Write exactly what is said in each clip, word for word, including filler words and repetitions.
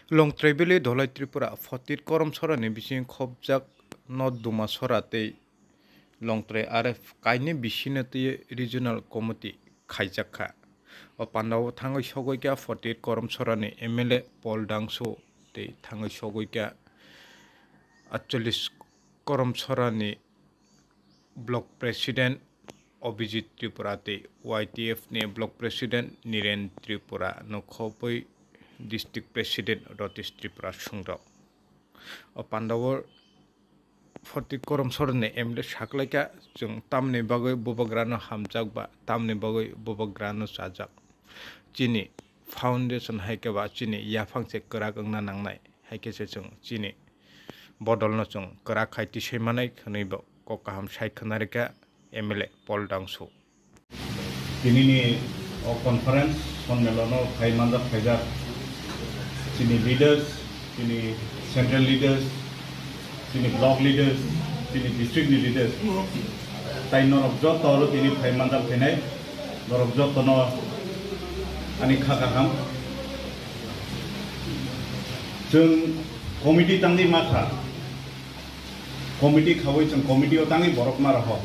Longtrai Valley Dholai Tripura Fotit Korom Sorani bising khobjak no Duma Sora tei Longtrai R F kaini bisino twi Regional Committee khaijak kha. O pandao thangwi sogwi kha Fotit Korom Sorani M L A Paul Dangsu tei thangwi sogwi kha atchollis Korom Sorani Block President Abhijit Tripura tei Y T F ni Block President Niren Tripura no khobwi District President Rotish Tripura swngrok. O pandao Fotit Korom Sorani M L A saklaikha, chwng tamni bagwi bubagrano hamjak ba tamni bagwi bubagrano chajak. Chini foundation hai khe ba chini yaphang se kwrak wngna nangnai, hai khe se chwng chini bodolno chwng kwrak khai tisai manai hwnwi bo kok kaham sai khwna rwkha M L A Paul Dangsu. Tinini o conference sonmelono phai manjak phaijak chini leaders, chini central leaders, chini block leaders, chini district ni leaders, tai norok joto oro tini phai manjak phainai, norok jotono ani kha kaham. Chwng committee tangwi ma kha, committee khaui chwng committee o tangwi borok ma roho.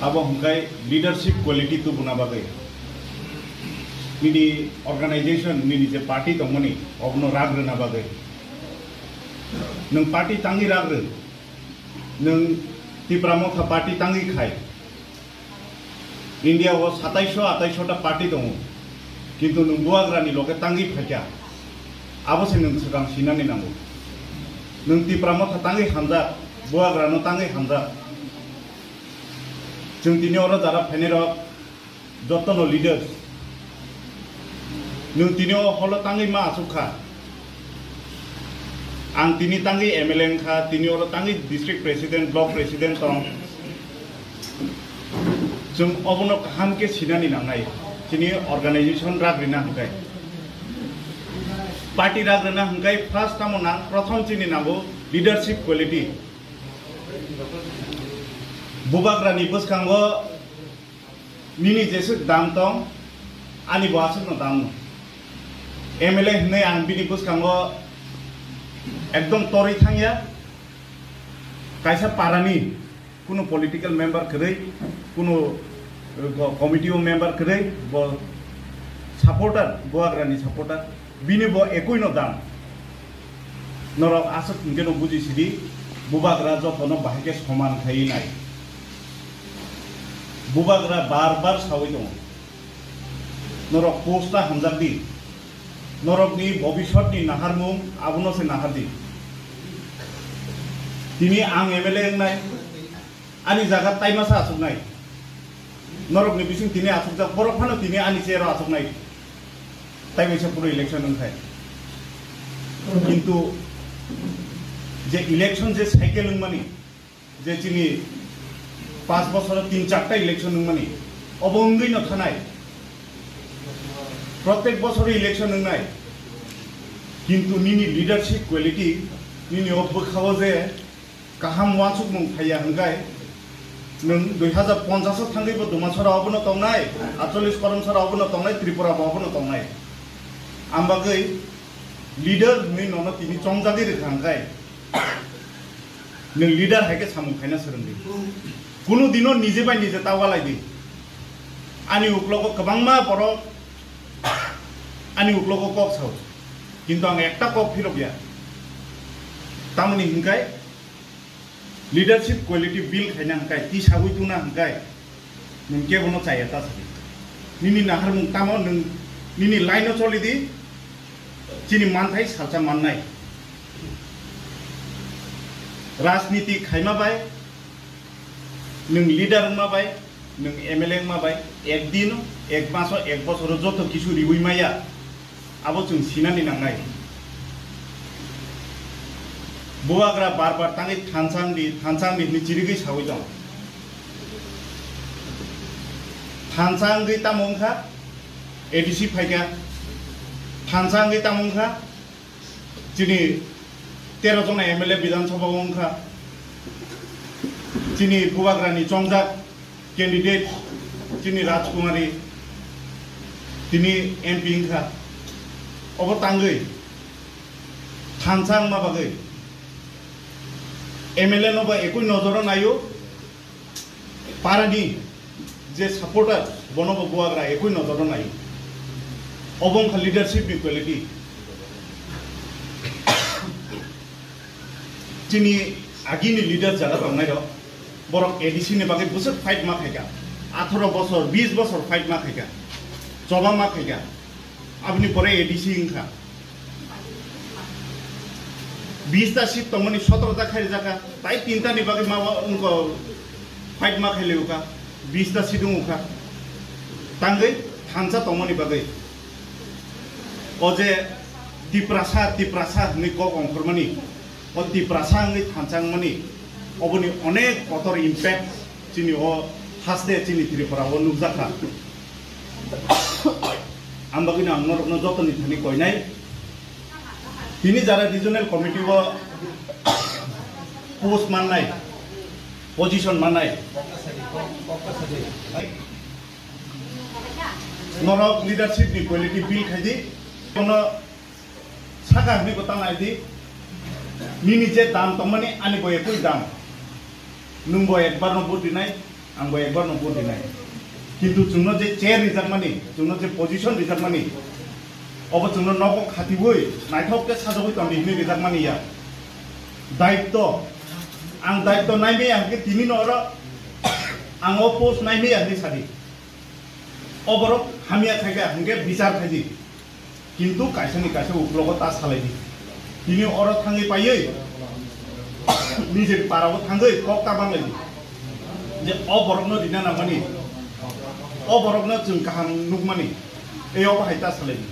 Abo hwnkhe leadership quality tubuna bagwi, nini organization, nini je party tongmani, obono rak rwna bagwi. Nwng party tangwi rak rw, nwng Tipra Motha party tangwi khai, India o sataisho, ataisho ta party tongo, kintu nwng bubagrani loge tangwi phaikha, abo se nwng swkang sinani nango. Nwng Tipra Motha tangwi hamjak, bubagrano tangwi hamjak. Chwng tini oro jara phainairok jotono leaders. Nwng tini o holo tangwi ma achuk kha. Ang tini tangwi M L A wngkha, tini oro tangwi district president, block president tong. Chwng obono kaham khe sinani nangnai. Chini organization rak rina hwnkhe, party rak rina hwnkhe first tamo nang, prothom chini nango leadership quality. Bubagrani bwskango nini jeswk dam tong, ani bo aswkno dam no. M L A hwnwi ang bini bwskango ekdom torwi thangya. Kaisa parani kuno political member kwrwi, kuno, eh, co-, committee o member kwrwi, bo supporter, bubagrani supporter, bini bo ekui no dam. Norok aswk hwnkhe no buji sidi, bubagra jotono bahai khe soman khaiwi nai. Bubagra bar bar saui tongo. Norok post ta hamjak di. Norokni bobiswtni naharmung abono se nahar di. Tini ang M L A wngnai, ani jaga taimasa achuknai. Norokni bising tini achukjak, borok phano tini ani chair o achuknai. Taimaisa phuru election wngkhai. Kintu je election je cycle wngmani, je chini paanch bosoro tin charta election wngmani, obo wngwi no thanai. Protek bosoro election wngnai, kintu nini leadership quality, nini o bwkhao je kaham uansukmung phaiya hwnkhe, nwng dui hazar ponchash o thangwi bo Dumasora obono tongnai, atchollis Koromsora obono tongnai, Tripura bo obono tongnai. Ambagwi leader hwnwi nono tini chongjagwi rwkha hwnkhe, nwng leader hai khe samung khaina swrwng di. Kunu dino nije bai nije ta walai di. Ani uklogo kwbangma borok ani uklogo kok sao, kintu ang ekta kok phirok ya. Tamoni hwnkhe leadership quality build khaina hwnkhe, tisagwi tungna hwnkhe, nwng kebono chaya ta sadi. Nini naharmung tamo, nwng nini line o choli di, chini manthai salsa mannai. Rajniti khaima bai, nwng leader wngma bai, nwng M L A wngma bai, ek din, ek maso, ek bosoro joto kisu riwi maya. Abo chwng sinani nangnai. Bubagra bar bar tangwi thansa wngdi, thansa wngdi hwnwi chirigwi sawi tong. Thansa wngwi tamo wngkha, A D C phaikha. Thansa wngwi tamo wngkha, chini tero jona M L A Bidhan Sabha o wngkha. Chini bubagrani chongjak candidate chini Rajkumari, tini M P wngkha. Obo tangwi Thansa wngma bagwi M L A no ba ekui nojoro naio, parani je supporter bono bo buagra ekui nojoro naio. Obo wngkha leadership ni quality. Chini agini leader jara tongnai rok, borok A D C ni bagwi bwswk fight ma khaika, atharo bosor, bis bosor fight ma khaika, choba ma khaika, aboni pore A D C wngkha. Bis ta seat tongmani sotoro ta khairijakha, tai tinta ni bagwi ma wngkha fight ma khailaiwkha, bis ta seat wngkha, tangwi thansa tongmani bagwi. O je Tiprasa, Tiprasa hwnwi kok ongkhormani, o Tiprasa hwnwi thansa wngmani, oboni onek kotor impact chini o haste chini Tripura o nukjakha. Ang bagwino ang norokno jotoni thani koinai. Tini jara regional committee o post mannai, position mannai, norok leadership ni quality build khaidi. Kono saka hwnwi bo tang naidi, nini je dam tongmani ani bo ekui dam. Nwng bo ekbar no vote rinai, ang bo ekbar no vote rinai. Kintu chwngno je chair rijakmani, chwngno je position rijakmani, obo chwngno nogo khatiwi naithok khe sajagwi tongdi hwnwi rijakmani ya. Daitto, ang daitto naimaya hwnkhe tini no oro ang o post naimaya hwnwi sadi. O borok hamya khaikha hwnkhe bichar khaidi. Kintu kaisani kaisa uklogo ta salaidi. Tini oro thangwi paiwi nijeni parao thangwi kok ta banglaidi. Je o borokno rina nangmani, o borokno chwng kaham nukmani, ei obo hai ta salaidi.